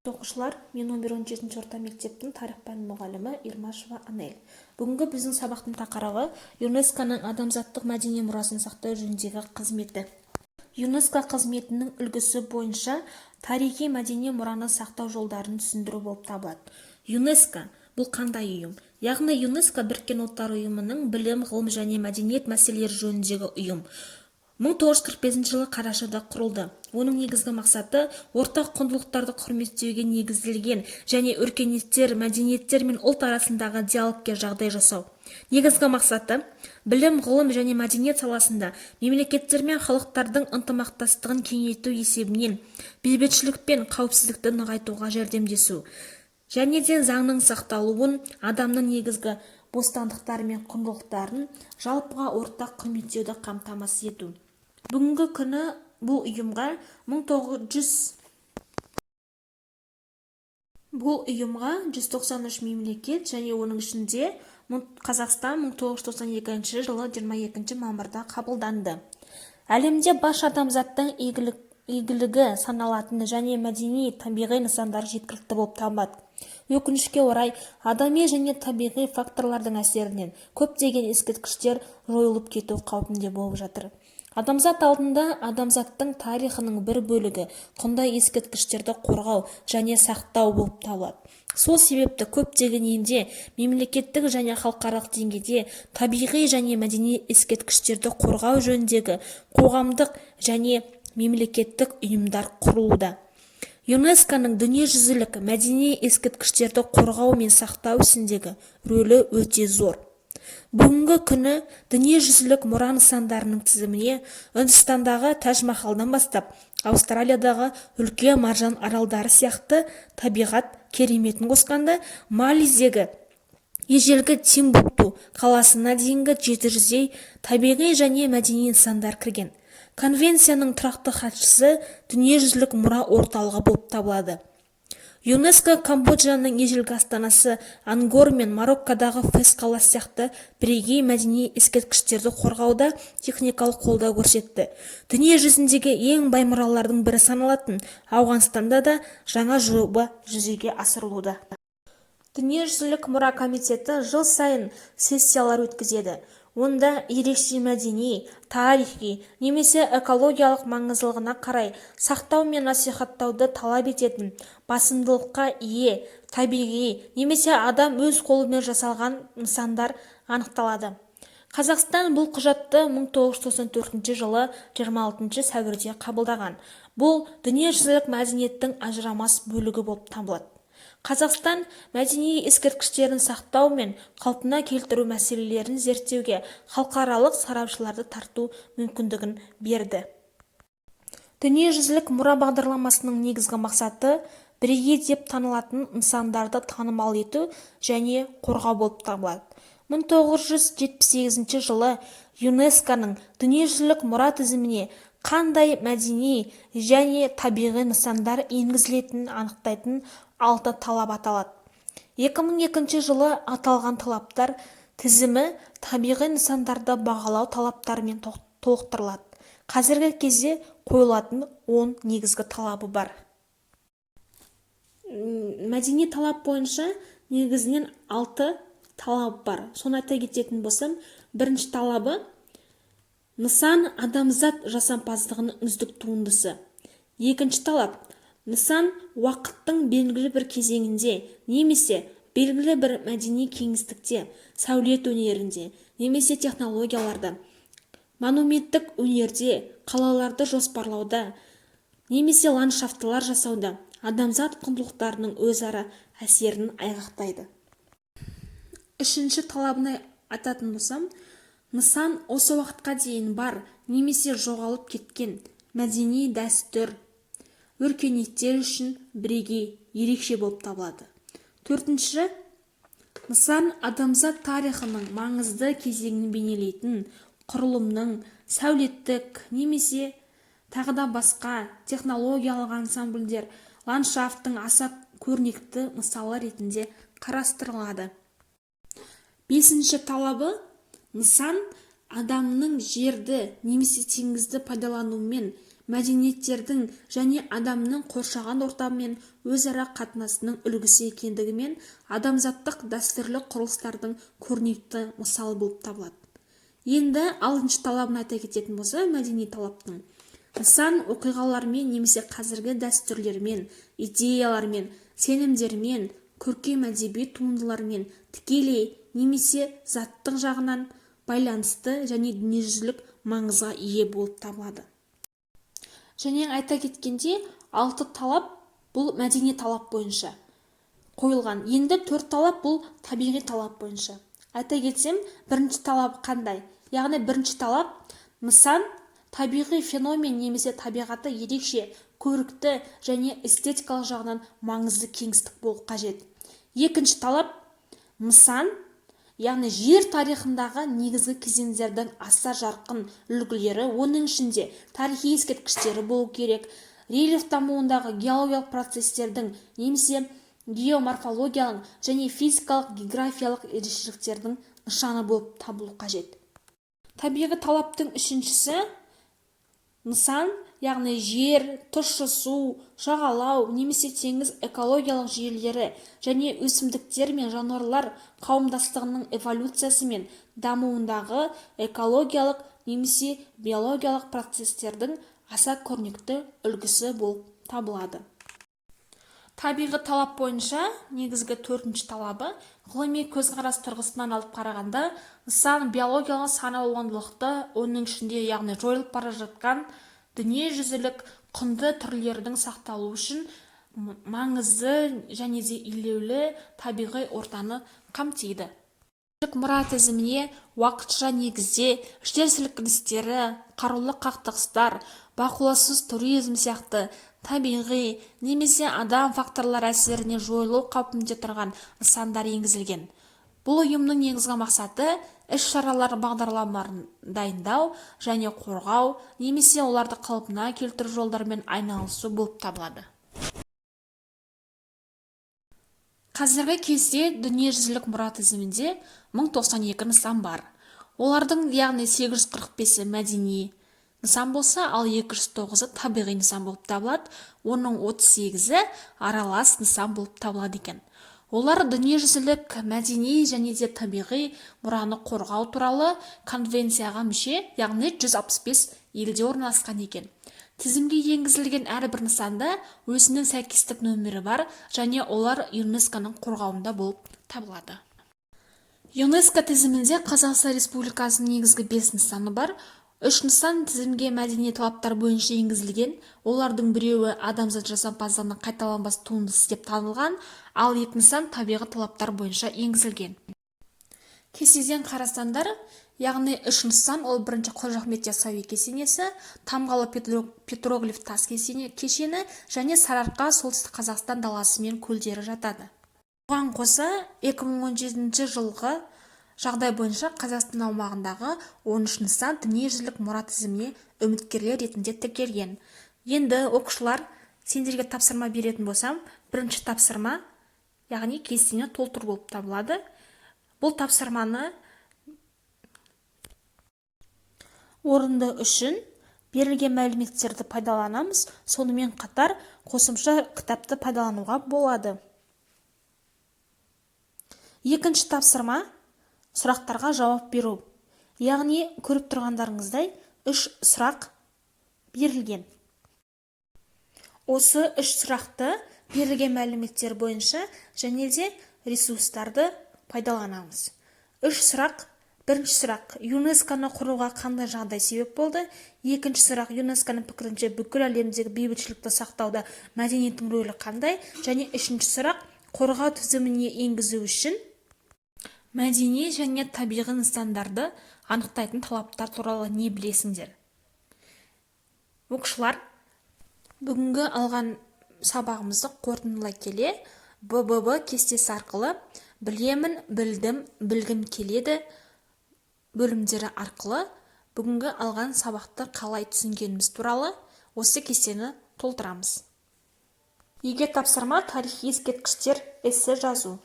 Оқушылар, мен №17 орта мектептің тарих пәнінің мұғалімі Ермашева Анель. Бүгінгі біздің сабақтың тақырыбы: ЮНЕСКО-ның адамзаттық мәдени мұрасын сақтау жөніндегі қызметі. ЮНЕСКО қызметінің үлгісі бойынша тарихи мәдени мұраны сақтау жолдарын түсіндіру болып табылады. ЮНЕСКО – бұл қандай ұйым? Яғни ЮНЕСКО – Біріккен Ұлттар Ұйымының білім, ғылым және мәдениет мәселелері жөніндегі ұйым. 1945 жылы қарашада құрылды. Оның негізгі мақсаты – ортақ құндылықтарды құрметтеуге негізделген және өркениеттер, мәдениеттер мен ұлт арасындағы диалогке жағдай жасау. Негізгі мақсаты – білім, ғылым және мәдениет саласында мемлекеттер мен халықтардың ынтымақтастығын кеңейту есебінен бейбітшілік пен қауіпсіздікті нығайтуға жәрдемдесу және де заңның сақталуын, адамның негізгі бостандықтары мен құндылықтарын жалпыға ортақ құрметтеуді қамтамасыз ету. Бүгінгі күні бұл ұйымға 1900 бұл ұйымға 193 мемлекет және оның ішінде Қазақстан 1992 жылы 22 мамырда қабылданды. Әлемде барша адамзаттың игілігі саналатын және мәдени, табиғи нысандар жеткілікті болып табылады. Өкінішке орай, адами және табиғи факторлардың әсерінен көптеген ескерткіштер жойылып кету қаупінде болып жатыр. Адамзат алдында адамзаттың тарихының бір бөлігі құнды ескерткіштерді қорғау және сақтау болып табылады. Сол себепті көптеген елде мемлекеттік және халықаралық деңгейде табиғи және мәдени ескерткіштерді қорғау жөніндегі қоғамдық және мемлекеттік ұйымдар құрылуда. ЮНЕСКО-ның дүниежүзілік мәдени ескерткіштерді қорғау мен сақтау ісіндегі рөлі өте зор. Бүгінгі күні дүниежүзілік мұра нысандарының тізіміне Үндістандағы Тәж-Махалдан бастап, Аустралиядағы Үлкен маржан аралдары сияқты табиғат кереметін қосқанда, Малидегі ежелгі Тимбукту қаласына дейінгі 700-дей табиғи және мәдени нысандар кірген. Конвенцияның тұрақты хатшысы Дүниежүзілік мұра орталығы болып табылады. ЮНЕСКО Камбоджаның ежелгі астанасы Ангкор мен Мароккодағы Фес қаласы сияқты бірегей мәдени ескерткіштерді қорғауда техникалық қолдау көрсетті. Дүние жүзіндегі ең бай мұралардың бірі саналатын Ауғанстанда да жаңа жоба жүзеге асырылуда. Дүниежүзілік мұра комитеті жыл сайын сессиялар өткізеді. Онда ерекше мәдени, тарихи немесе экологиялық маңыздылығына қарай сақтау мен насихаттауды талап ететін басымдылыққа ие табиғи немесе адам өз қолымен жасалған нысандар анықталады. Қазақстан бұл құжатты 1994 жылы 26 сәуірде қабылдаған. Бұл дүниежүзілік мәдениеттің ажырамас бөлігі болып табылады. Қазақстан мәдени ескерткіштерін сақтау мен қалпына келтіру мәселелерін зерттеуге халықаралық сарапшыларды тарту мүмкіндігін берді. Дүниежүзілік мұра бағдарламасының негізгі мақсаты бірегей деп танылатын нысандарды танымал ету және қорғау болып табылады. 1978 жылы ЮНЕСКО-ның дүниежүзілік мұра тізіміне қандай мәдени және табиғи нысандар енгізілетінін анықтайтын алты талап аталады. 2002 жылы аталған талаптар тізімі табиғи нысандарды бағалау талаптарымен толықтырылады. Қазіргі кезде қойылатын 10 негізгі талабы бар. Мәдени талап бойынша негізінен алты талап бар. Соны айта кететін болсам, бірінші талабы: нысан адамзат жасампаздығының үздік туындысы. Екінші талап: нысан уақыттың белгілі бір кезеңінде немесе белгілі бір мәдени кеңістікте, сәулет өнерінде немесе технологияларда, монументтік өнерде, қалаларды жоспарлауда немесе ландшафтылар жасауда адамзат құндылықтарының өзара әсерін айғақтайды. Үшінші талабын айтатын болсам, нысан осы уақытқа дейін бар немесе жоғалып кеткен мәдени дәстүр, өркениеттер үшін бірегей, ерекше болып табылады. Төртінші: нысан адамзат тарихының маңызды кезеңін бейнелейтін құрылымның, сәулеттік немесе тағы да басқа технологиялық ансамбльдер, ландшафттың аса көрнекті мысалы ретінде қарастырылады. Бесінші талабы: нысан адамның жерді немесе теңізді пайдаланумен Мәдениеттердің және адамның қоршаған ортамен өзара қатынасының үлгісі екендігімен адамзаттық дәстүрлі құрылыстардың көрнекті мысалы болып табылады. Енді алтыншы талабын айта кететін болса, мәдени талаптың: нысан оқиғалармен немесе қазіргі дәстүрлермен, идеялармен, сенімдермен, көркем әдеби туындылармен тікелей немесе заттық жағынан байланысты және дүниежүзілік маңызға ие болып табылады. Және айта кеткендей, алты талап бұл мәдени талап бойынша қойылған. Енді төрт талап бұл табиғи талап бойынша. Айта кетсем, бірінші талап қандай? Яғни бірінші талап: нысан табиғи феномен немесе табиғаты ерекше көрікті және эстетикалық жағынан маңызды кеңістік болу қажет. Екінші талап: нысан, яғни жер тарихындағы негізгі кезеңдердің аса жарқын үлгілері, оның ішінде тарихи ескерткіштері болу керек, рельеф дамуындағы геологиялық процестердің немесе геоморфологияның және физикалық географиялық ерекшеліктердің нышаны болып табылу қажет. Табиғи талаптың үшіншісі: нысан, яғни жер, тұщы су, жағалау немесе теңіз экологиялық жүйелері және өсімдіктер мен жануарлар қауымдастығының эволюциясы мен дамуындағы экологиялық немесе биологиялық процестердің аса көрнекті үлгісі болып табылады. Табиғи талап бойынша негізгі төртінші талабы: ғылыми көзқарас тұрғысынан алып қарағанда, нысан биологиялық саналуандылықты, оның ішінде, яғни жойылып бара жатқан дүниежүзілік құнды түрлердің сақталуы үшін маңызды және де елеулі табиғи ортаны қамтиды. Мұра тізіміне уақытша негізде жер сілкіністері, қарулы қақтығыстар, бақылаусыз туризм сияқты табиғи немесе адам факторлары әсерінен жойылу қаупінде тұрған нысандар енгізілген. Бұл ұйымның негізгі мақсаты іс-шаралар бағдарламаларын дайындау және қорғау немесе оларды қалпына келтіру жолдарымен айналысу болып табылады. Қазіргі кезде дүниежүзілік мұра тізімінде 1092 нысан бар. Олардың, яғни 845-і мәдени нысан болса, ал 209-ы табиғи нысан болып табылады. Оның 38-і аралас нысан болып табылады екен. Олар дүниежүзілік мәдени және де табиғи мұраны қорғау туралы конвенцияға мүше, яғни 165 елде орналасқан екен. Тізімге енгізілген әрбір нысанда өзінің сәйкестік нөмірі бар және олар ЮНЕСКО-ның қорғауында болып табылады. ЮНЕСКО тізімінде Қазақстан Республикасының негізгі 5 нысаны бар. 3 нысан тізімге мәдени талаптар бойынша енгізілген. Олардың біреуі адамзат жасампаздығының қайталанбас туындысы деп танылған, ал 2 нысан табиғи талаптар бойынша енгізілген. Кестеден қарасаңдар, яғни 3 нысан: ол бірінші Қожа Ахмет Яссауи кесенесі, Тамғалы петроглиф тас кешені және Сарыарқа, Солтүстік Қазақстан даласы мен көлдері жатады. Бұған қоса 2017 жылғы жағдай бойынша Қазақстан аумағындағы 13 нысан дүниежүзілік мұра тізіміне үміткерлер ретінде тіркелген. Енді, оқушылар, сендерге тапсырма беретін болсам, бірінші тапсырма, яғни кестені толтыру болып табылады. Бұл тапсырманы орындау үшін берілген мәліметтерді пайдаланамыз, сонымен қатар қосымша кітапты пайдалануға болады. Екінші тапсырма сұрақтарға жауап беру. Яғни көріп тұрғандарыңыздай 3 сұрақ берілген. Осы 3 сұрақты берілген мәліметтер бойынша және де ресурстарды пайдаланамыз. 3 сұрақ. Бірінші сұрақ: ЮНЕСКО-ны құруға қандай жағдай себеп болды? Екінші сұрақ: ЮНЕСКО-ның пікірінше, бүкіл әлемдегі бейбітшілікті сақтауда мәдениеттің рөлі қандай? Және үшінші сұрақ: қорғау тізіміне енгізу үшін мәдени және табиғи нысандарды анықтайтын талаптар туралы не білесіңдер? Оқушылар, бүгінгі алған сабағымызды қорытындылай келе, БББ кестесі арқылы білемін, білдім, білгім келеді бөлімдері арқылы бүгінгі алған сабақты қалай түсінгеніміз туралы осы кестені толтырамыз. Үйге тапсырма: тарихи ескерткіштер эссе жазу.